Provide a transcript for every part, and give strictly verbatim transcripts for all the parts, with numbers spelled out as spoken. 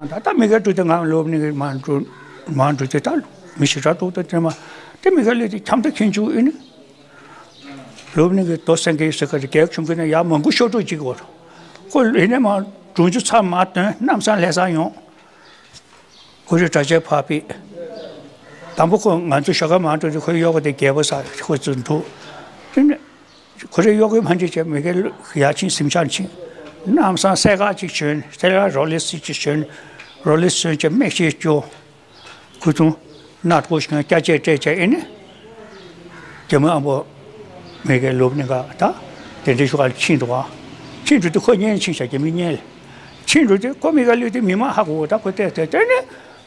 ད་ལྟ་མི་ག་འགྲོ་དེ་ང་སློབ་གཉེར་གི་མ་འགྲོ་མ་འགྲོ་དེ་ད་མི་ཞེ་དྲག་འདུག་ད་དེ་མ་དེ་མི་ག་ལས་དེ་འཁྱམ་ད་མཁན་ཆུ་ཨེ་ནི། སློབ་གཉེར་གི་རྡོ་སེང་གེ་ཟེར་ག་རེ་གལ་ཆུང་གི་ན་ཡ་མང་པོ་ཤོར་འགྲོ་གཅིག་གོ། ཁོ་ཡིན་ནས་མ་གྲོང་ཆུ་ཚར་མ་ཐོན་གནམ་ས་ལྷ་ས་ཡོང་། ཁོ་རེ་གྲྭ་ཆས་ཕར་ཕུད། དང་པོ་ཁོ་ང་ཚོ་ཞོགས་ཀ་མ་འགྲོ་དུས་ཁོའི་གཡོག་པོ་དེ་རྒྱལ་པོ་ས་ཁོ་ཚོ་འདུག་དེ་ནས་ཁོ་རེ་གཡོག་པོའི་ཕན་ཆད་བྱས་མི་ཁའི་ཡར་ཕྱིན་གཟིམ་ཤག་ཕྱིན། གནམ་ས་སེར་ཁ་ཅིག་བྱོན། སེར་ཁ་རོ་ལེགས་སི་ཅིག་བྱོན། རོ་ལེགས་སི་བྱོན་བྱས་མིག་ཤེལ་བཅོ། ཁོ་ཚོ་སྣ་ཁོག་ཞིག་སྐྱ་ཆས་སྤྲད་བྱས་ཨེ་ནི། རྒྱ་མི་ཨ་མོ་མི་ཁའི་སློབ་གཉེར་ག་ད་དེ་འདྲའི་ཤོག་ཁ་ཕྱིན་འདུག་བ། ཕྱིན་འགྲོ་དུས་ཁོ་གཉེན་ཕྱིན་ཤག་རྒྱ་མི་གཉེན་ལ། ཕྱིན་འགྲོ་དུས་ཁོ་མི་ག་ལུས་དུས་མི་མང་ཧ་གོ་གོ་ད་ཁོ་བལྟས་བལྟས་བལྟས་ནས་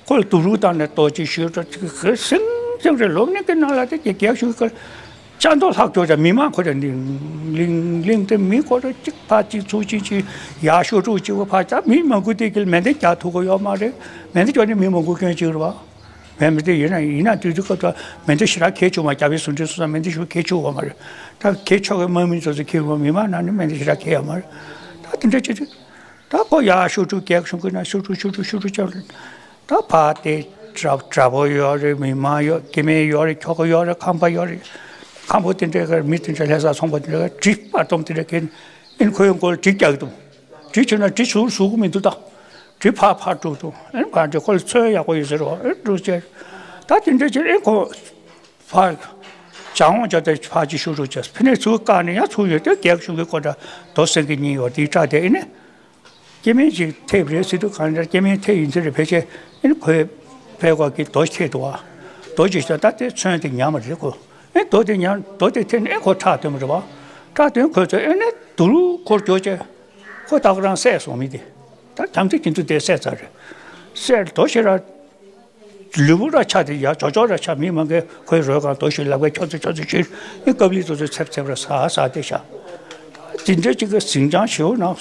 ཁོ་ལ་དུག་རུ་བཏང་ནས་ལྟོ་ཅིག་ཞུས་འགྲོ་ཅིག་གི་སིང་སིང་རེ་སློབ་གཉེར་གི་ནང་ལ་དེ་རྒྱ་རྒྱ་ཞུ་གི་ལྕགས་རྡོ་ལྷག་འགྱོ་ད་མི་མང་ཁོ་ར་ལིང་ལིང་ལིང་དེ་མི་ཁོ་ར་གཅིག་ཕར་གཅིག་ཚུར་གཅིག་གཅིག་ཡར་ཤོག་དྲུག་གཅིག་པོ་ཕར་ད་མི་མང་པོ་དེ་གིལ་མེ་མདའ་རྒྱག་ཐུབ་གོ་ཡོད་མ་རེད། མེ་མདའ་རྒྱག་ནས་མི་མང་པོ་སྐྱོན་གཅིག་རེད་བ། མེ་མདའ་དེ་ཡིན་ན་ཡིན་ན་དུས་དུས་སྐབས་ད་མེ་མདའ་ཞེ་དྲག་གལ་ཆེ་བ་རྒྱ་བལ་ཟུང་འབྲེལ་སོང་ཙང་མེ་མདའ་ཞུ་གལ་ཆེ་བ་མ་རེད། ད་གལ་ཆེ་བའི་དམག་མི་ཚོ་ཚོ་ཁྱེར་བ་མི་མང་ནང་ནས་མེ་མདའ་ཞེ་དྲག་གལ་ཡོད་མ་རེད། ད་དེ་འདྲ་བྱེད་དུས། ད་ཁོ་ཡར་ཤོག་དྲུག་རྒྱག་བྱུང་གི་ན་ཤོག་དྲུག་ཤོག་དྲུག་ཤོག་དྲུག་བརྒྱབ་ལ། ད་ཕར་དེ་གྲྭ་གྲྭ་པོ་ཡོད་རེད། མི་མང་ཡོད། སྐྱེ་དམན་ཡོད་རེད། ཁྱོ་ག་ཡོད་རེད། ཁང་པ་ཡོད་རེད། ཁང་པ་དེ་འདྲའི་གར་མི་དེ་འདྲ་ལྷ་ས་ཚོང་པ་དེ་འདྲ་གྲི་སྤར་སྟོང་དེ་འདྲ་གན་ཨིན་ཁོའི་མགོ་ལ་གྲི་རྒྱག་གི་འདུག་གྲི་བྱུང་ན་གྲི་ཟུར་ཟུར་གི་མི་འདུག་ད་གྲི་ཕར་ཕར་དཀྲུག་འདུག་ཨིན་ཕར་འདྲ་ཁོ་ལ་ཚོན་ཡག་པོ་ཡོད་ཟེར་བ་ཨིན་དཀྲུག་བྱས། ད་དེ་འདྲ་བྱས་ཨིན་ཁོ་ཕར་བྱང་འོང་བྱ་དེ་ཕར་གྱི་ཤོག་དྲུག་བྱས་ཕི་ནས་ཚུར་བཀག་ནས་ཡང་ཚུར་ཡོད་དེ་རྒྱག་བྱུང་གི་ཁོ་འདྲ་རྡོ་སེང་གེ་གཉིས་ཡོད་དེའི་སྐྲ་དེ་ཨིན་ནི། སྐྱེ་དམན་ཅིག་ཐེབས་རེད་ཟེར་དུས་གང་འདྲ་སྐྱེ་དམན་ཐེབས་ཡིན་ཚེ་རེད་ཕལ་ཆེར་ཨེ་ནི་ཁོས་ཕལ་སྐོར་གྱི་རྡོ་ཐེབས་འདུག་བ། རྡོ་ཅིག་ཤོག་ད་དེ་ཚོན་དེ་ཉམས་པ་རེད་ཁོ། ཨེ་རྡོ་དེ་ཉམས་རྡོ་དེ་ཐེབས་ནས་ཨེ་ཁོ་ཁྲག་ཐོན་པ་རེད་བ། ཁྲག་ཐོན་ཁོས་ཚོས་ཨེ་ནི་དུ་རུ་ཁོར་འགྱོ་བྱས་ཁོ་ད་ཁོ་རང་བསད་སོང་མི་དེ། ད་དམ་ཚིག་གི་འདུག་དེ་བསད་ཚར་རེད། བསད་རྡོ་ཞེ་ར། ལུས་པོ་ར་ཆག་དེ་ཡ་ཅོ་ཅོ་ར་ཆག་མི་མང་གི་ཁོའི་རོལ་གང་དོ་ཞིག་ལབ་གི་ཁྱོད་ཚོ་ཁྱོད་ཚོ་ཞིག་ཨེ་ཀབ་ལི་ཚོ་ཚོ་ཚེབ་ཚེབ་ར་ས་ས་དེ་ཤ། དེ་འདྲ་ཅིག་གི་ཟིང་ཅང་ཞེའུ་ནང་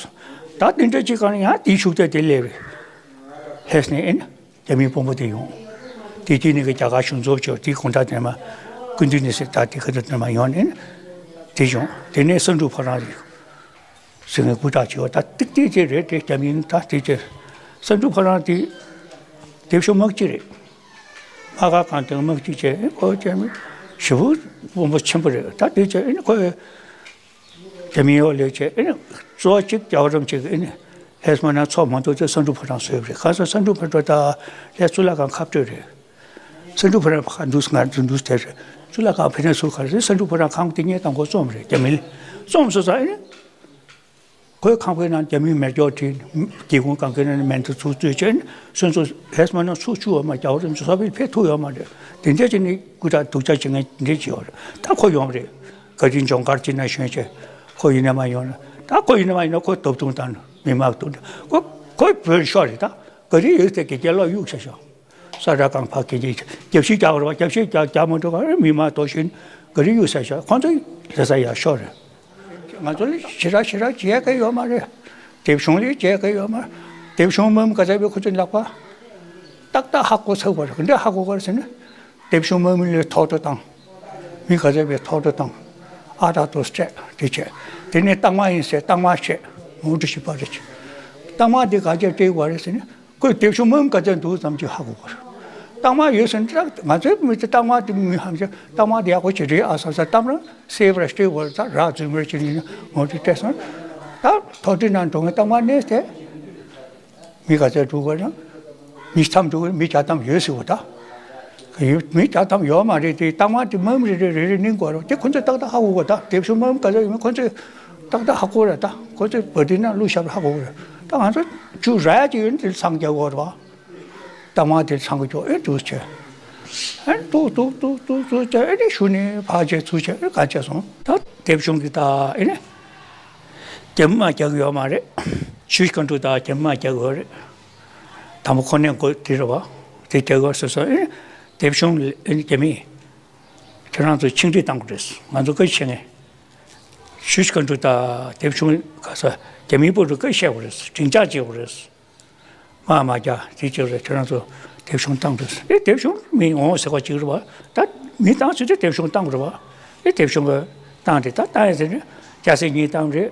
ད་དེ་འདྲ་ཅིག་གང་ཡང་དེའི་ཤུགས་དེ་དེ་སླེབས་རེད། ལྷས་ནས་ཨེ་ན་རྒྱ་མིའི་དཔོན་པོ་དེ་ཡོང་། དེ་དེ་ནི་གི་རྒྱ་གར་གཞུང་ཚོགས་ཆོས་དེའི་དགོང་དག་དེ་མ་སྐུ་མདུན་ནས་སེ་ད་དེ་ཁ་ཐུག་དེ་མ་ཡོང་ནས་དེ་བྱུང་དེ་ནས་སེང་འབྲུག་ཕོ་བྲང་རེད། ཟེར་ངས་སྐུ་དྲག་བྱེད་པ་ད་ཏིག་ཏིག་ཅིག་རེད་དེ་རྒྱ་མིན་ད་དེ་ཅི། སེང་འབྲུག་ཕོ་བྲང་དེ་དེབ་ཤོག་དམག་སྤྱི་རེད། དམག་སྒར་གང་དེ་དམག་སྤྱི་བྱས་ཁོ་རྒྱ་མི་ཞེ་པོ་དཔོན་པོ་ཆེན་པོ་རེད་ད་དེ་ཅི་ཨེ་ནི་ཁོ་རྒྱ་མི་ཡོག་ལས་བྱས་ཨེ་ནི་གཙོ་བོ་གཅིག་རྒྱལ་བ་རིན་པོ་ཆེ་གི་ཨེ་ནི་ལྷས་མ་ན་ཚོགས་མ་གཏོགས་ཚེ་སེང་འབྲུག་ཕོ་བྲང་བཟོས་པ་རེད་ག་ས་སེང་འབྲུག་ཕོ་བྲང་ད་ལྷས་གཙུག་ལག་ཁང་ཁ་སྤྲོད་རེད། སེང་འབྲུག་ཕོ་བྲང་ཕ་འདུག་ང་འདུག་འདུག་དེ་རེད་གཙུག་ལག་ཁང་ཕ་ནས་ཚུར་ག་རེད་སེང་འབྲུག་ཕོ་བྲང་ཁང་དེ་ངས་དང་པོ་རྩོམ་རེད་རྒྱ་མི་ལ་རྩོམ་སོང་ཙང་ཨེ་ནི། ཁོའི་ཁང་པའི་ནང་རྒྱ་མིའི་མེ་སྒྱོགས་བྲིས། སྒེའུ་ཁུང་གང་གི་ནང་ནས་མེ་མདའ་ཚུར་བཙོས་བྱས་ནས་སོན་ཚོ་ལྷས་མ་ནང་ཚུར་བཅུག་ཡོད་མ་རྒྱ་བོ་རིམ་གྱིས་སོ་པའི་ཕེབས་ཐུབ་ཡོད་མ་རེད། དེ་འདྲ་བྱས་ནས་སྐུ་དྲག་སྡུག་ཅག་བྱེད་མཁན་དེ་འདྲ་བྱེད་ཡོད་རེད། ད་ཁོ་ཡོང་རེད། ག་རི་ལྗོངས་མཁར་གྱི་ནང་ཞོན་བྱས་ཁོ་ཡིན་ན་མ་ཡོང་ན་ད་ཁོ་ཡིན་ན་མ་ཡིན་ན་ཁོ་སྟོབས་ཐུང་དང་མི་མང་སྟོབས་ཁོ་ཁོའི་བོད་ཤོར་རེད་ད་ག་རི་ཡོད་ཚད་དགེ་རྒྱལ་ལོ་གཡུག་བྱས་ཤོག་ས་ར་གང་ཕ་གི་ཅིག་རྒྱབ་བཤིག་རྒྱག་རོགས་རྒྱབ་བཤིག་རྒྱག་རྒྱག་མ་འགྲོ་ག་རེ་མི་མང་དོ་བཞིན་ག་རེ་གཡུག་ས་ཤོག་ཁོང་ཚོ་ལྷ་ས་ཡར་ཤོར་རེད། ང་ཚོ་ལ་ཞེ་དྲག་ཞེ་དྲག་བྱེད་ཀྱི་ཡོད་མ་རེད། དེབ་གཞུང་ལས་བྱེད་ཀྱི་ཡོད་མ་རེད། དེབ་གཞུང་མུ་མཐུད་ག་ཚད་པའི་ཁོ་ཚོའི་ལག་པ། ཏག་ཏག་ཧ་གོ་ཚར་བ་རེད་འདི་ཧ་གོ་ག་རེ་ཟེར་ན། དེབ་གཞུང་མུ་མཐུད་ལས་ཐོག་ཏུ་བཏང་། མི་ག་ཚད་པའི་ཐོག་ཏུ་བཏང་། ཨ་ཏག་ཏུ་སྤྲད་དེ་བྱས། དེ་ནས་རྟགས་མ་ཡིན་ཟེར་རྟགས་མ་བཤད། ངོ་སྤྲོད་ཞིག་པ་རེད། རྟགས་མ་འདི་ག་ཚད་སྤྲད་དགོས་རེད་ཟེར་ན། ཁོས་དེབ་གཞུང་མུ་མཐུད་ག་ཚད་འདུག་ཙམ་ཅིག་ཧ་གོ་གི་རེད། རྟགས་མ་ཡོད་ཟེར་ན་ང་ཚོའི་མི་ཚེ་རྟགས་མ་དེ་མི་ཧམ་ཅིག་རྟགས་མ་དེ་ཡག་པོ་ཅིག་རེད་ཨ་བསམ་ས་གཏམ་རང་སེ་བར་སྤྲད་བར་ད་རག་རྫུན་མར་ཅིག་ཡིན་ངོ་སྤྲོད་སྤྲད་སོང་། ད་ཐོག་ཁྲི་ནང་འགྲོ་མཁན་རྟགས་མ་གནས་ཏེ་མི་ག་ཚད་འགྲོ་གི་རེད། མི་ཐམ་འགྲོ་གི་མི་བརྒྱ་ཐམ་ཡོད་ཟེར་བ་ད། མི་བརྒྱ་ཐམ་ཡོད་མ་རེད་དེ་རྟགས་མ་དེ་མུ་མཐུད་རེ་རེ་རེ་རེ་གནོན་དགོས་རེད་དེ་ཁོ་ཚོས་ཏག་ཏག་ཧ་གོ་གི་ད་དེབ་གཞུང་མུ་མཐུད་ག་ཚད་ཡོད་མེད་ཁོ་ཚོས་ཏག་ཏག་ཧ་གོ་རེད་ད་ཁོ་ཚོས་བ་དེ་ན་བླུགས་བཞག་ཧ་གོ་གི་རེད་ད་ང་ཚོ་ཅུ་ར་ཡ་ཅིག་ཡོད་ན་དེ་ཚང་རྒྱག་དགོས་རེད་བ། རྟགས་མ་དེ་ཚང་གི་ཅོག་ཨེ་འདུག་ཆེ། ཨེ་ཏུག་ཏུག་ཏུག་ཏུག་ཏུག་ཅེ་ཨེ་ནི་ཞུ་ནི་ཕར་ཆེ་ཚུར་ཆེ་ཨེ་ག་ཆེ་སོང་། ད་དེབ་གཞུང་གི་ད་ཨེ་ནི་རྒྱ་མི་མ་རྒྱག་ཡོད་མ་རེད། ཆུ་སྐམ་འབྲུག་ད་རྒྱ་མི་མ་རྒྱག་ཡོད་རེད། དང་པོ་ཁོ་ནས་འགོ་དེ་རེད་བ། དེ་རྒྱག་ཡོད་ཟེར་སོང་ཨེ་ནི་དེབ་གཞུང་ཨེ་ནི་རྒྱ་མི་ཁྱེད་རང་ཚོ་ཆིངས་འགྲིག་བཏང་དགོས་རེད། ང་ཚོ་བཀའ་བཤད་ངེས། ཆུ་སྐམ་འབྲུག་ད་དེབ་གཞུང་ག་ས་རྒྱ་མིའི་བུ་ཕྲུག་བཀའ་བཤད་དགོས་རེད། སྒྲིང་འཇགས་བྱེད་དགོས་རེད། མ་མ་རྒྱག་དེ་ཅིག་རེད་ཁྱེད་རང་ཚོ་དེབ་གཞུང་བཏང་འདུག་ཨེ་དེབ་གཞུང་མི་འོང་ཟེར་བ་ཅིག་རེད་བ། ད་མི་བཏང་ཚུལ་དེ་དེབ་གཞུང་བཏང་རེད་བ། ཨེ་དེབ་གཞུང་གི་བཏང་དེ་ད་བཏང་ཡ་ཟེར་ནས་རྒྱ་སེ་གཉིས་བཏང་རེད།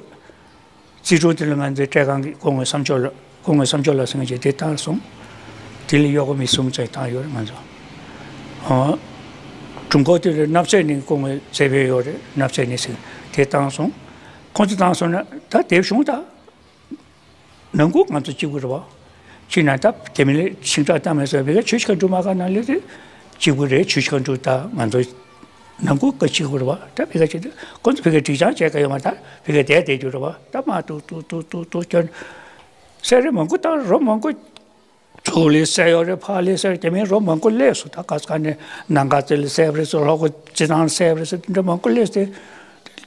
རྩིས་འཕྲུལ་དེ་ལ་ང་ཚོའི་སྤྲད་ཁང་གི་སྐུ་ངོ་བསམ་ཆོས་ལ་ སྐུ་ངོ་བསམ་སྦྱོར་ལགས་ཟེར་མཁན་ཅིག་དེ་བཏང་སོང་། དེ་ལས་གཡོག་པོ་མི་གསུམ་ཙམ་བཏང་ཡོད་རེད་ང་ཚོ། ཨོ། དྲུང་འཁོར་དེ་རེད། སྣབས་ཚད་ནི་སྐུ་ངོ་ཚེ་འཕེལ་ཡོད་རེད། སྣབས་ཚད་ནི་ཟེར་དེ་བཏང་སོང་། ཁོང་ཚོ་བཏང་སོང་ན་ད་དེབ་གཞུང་ད། ནང་ཁུལ་ང་ཚོ་གཅིག་པུ་རེད་བ། གཅིག་ན་ད་དེ་མིན་ལས་ཤིང་ཁྲག་བཏང་མེད་ཟེར་བའི་ཆུ་ཆ་འགྲོ་མ་ག་ནང་ལས་དེ་གཅིག་པུ་རེད། ཆུ་ཆ་འགྲོ་ད་ང་ཚོ་ནང་ཁུལ་ག་གཅིག་པུ་རེད་བ། ད་ཕི་ག་ཅིག་ཁོ་ཚོ་ཕི་ག་སྒྲིག་སྦྱང་བྱས་ག་ཡོད་མ་ད་ཕི་ག་བསྡད་བསྡད་རྒྱུ་རེད་བ། ད་མ་ཏུ་ཏུ་ཏུ་ཏུ་ཏུ་སྐྱོན། སེ་རེ་མང་པོ་ད་རོ་མང་པོ། ཚུར་ལས་སེ་ཡོད་རེད། ཕར་ལས་སེ་རེད། དེ་མིན་རོ་མང་པོ་སླེབས་སོང་། ད་ག་ས་ག་ནས་ནང་ག་རྩེ་ལས་སེ་བ་རེད་ཟེར། ལྷོ་ཁོ་རྩེ་ཐང་སེ་བ་རེད་ཟེར། དེ་འདྲ་མང་པོ་སླེབས་ཏེ་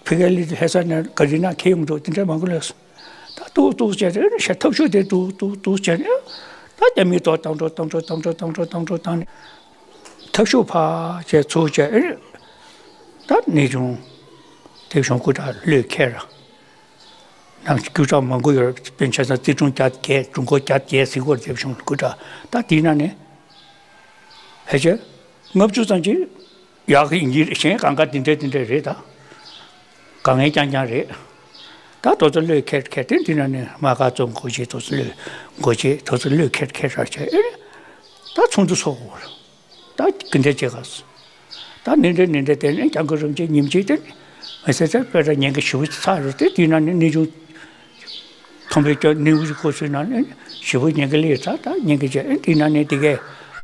ཕི་ག་ལི་ཧེ་ས་ནས་ག་རི་ན་ཁེ་ཡོང་འགྲོ། དེ་འདྲ་མང་པོ་སླེབས་སོང་། ད་ཏུག་ཏུག་བྱས་ཏེ་ཨེ་ཤ་ཐབ་ཤུགས་དེ་ཏུག་ཏུག་ཏུག་བྱས་ནས་ད་རྒྱ་མིའི་ཐོག་བཏང་འགྲོ་བཏང་འགྲོ་བཏང་འགྲོ་བཏང་འགྲོ་བཏང་འགྲོ་བཏང་ནས་ཐབ་ཤུགས་ཕར་བྱས་ཚུར་བྱས་ཨེ་ད་གནས་ཆུང་དེ་གཞུང་སྐུ་དྲག་བློས་འཁེལ་ར། ནང་སྐུ་དྲག་མང་པོ་ཡོད་རེད། དཔེར་ན་ཆ་ཚང་རྩིས་དྲུང་བརྒྱད་བརྒྱད། དྲུང་འཁོར་བརྒྱད་བརྒྱད་ཟེར་གྱི་ཡོད་རེད། དེ་བཞིན་སྐུ་དྲག་ད་དེའི་ནང་ནས་ཕལ་ཆེར་ལྔ་བཅུ་ཙམ་ཅིག་ཡག་གི་ཡིན་གྱི་རེད། གཞན་གང་ག་དེ་འདྲ་དེ་འདྲ་རེད། ད་དཀའ་ངལ་རྐྱང་རྐྱང་རེད། ད་དེ་ཚོ་བློས་འཁེལ་འཁེལ་ཏེ་འདི་ནང་ནས་དམག་སྒར་ཚོ་འགོ་བྱེད། དེ་ཚོ་བློས་འགོ་བྱེད། དེ་ཚོ་བློས་འཁེལ་འཁེལ་ར་བྱས་ཨེ་ད་ཚོགས་འདུ་ཚོགས་དགོས་རེད། ད་ག་འདྲ་བྱེད་ག་ད་ནི་འདྲ་ནི་འདྲ་དེ་ནས་སྐྱབས་མགོན་རིན་པོ་ཆེ་ཉིན་གཅིག་དེ་ནས་མི་ཚེ་ཚེ་དཔེ་ར་ཉེན་ཁ་ཞེ་པོ་ཚ་རེད་དེ། དེའི་ནང་ནས་གནས་ཆུང་མཐོན་པོའི་སྐྱོ་གནས་བུ་ཞིག་ཁོ་ཚོའི་ནང་ནས་ཞེ་པོ་ཉེན་ཁ་སླེབས་ཚར། ད་ཉེན་ཁ་བྱས་ཨེ་དེའི་ནང་ནས་དེ་གས་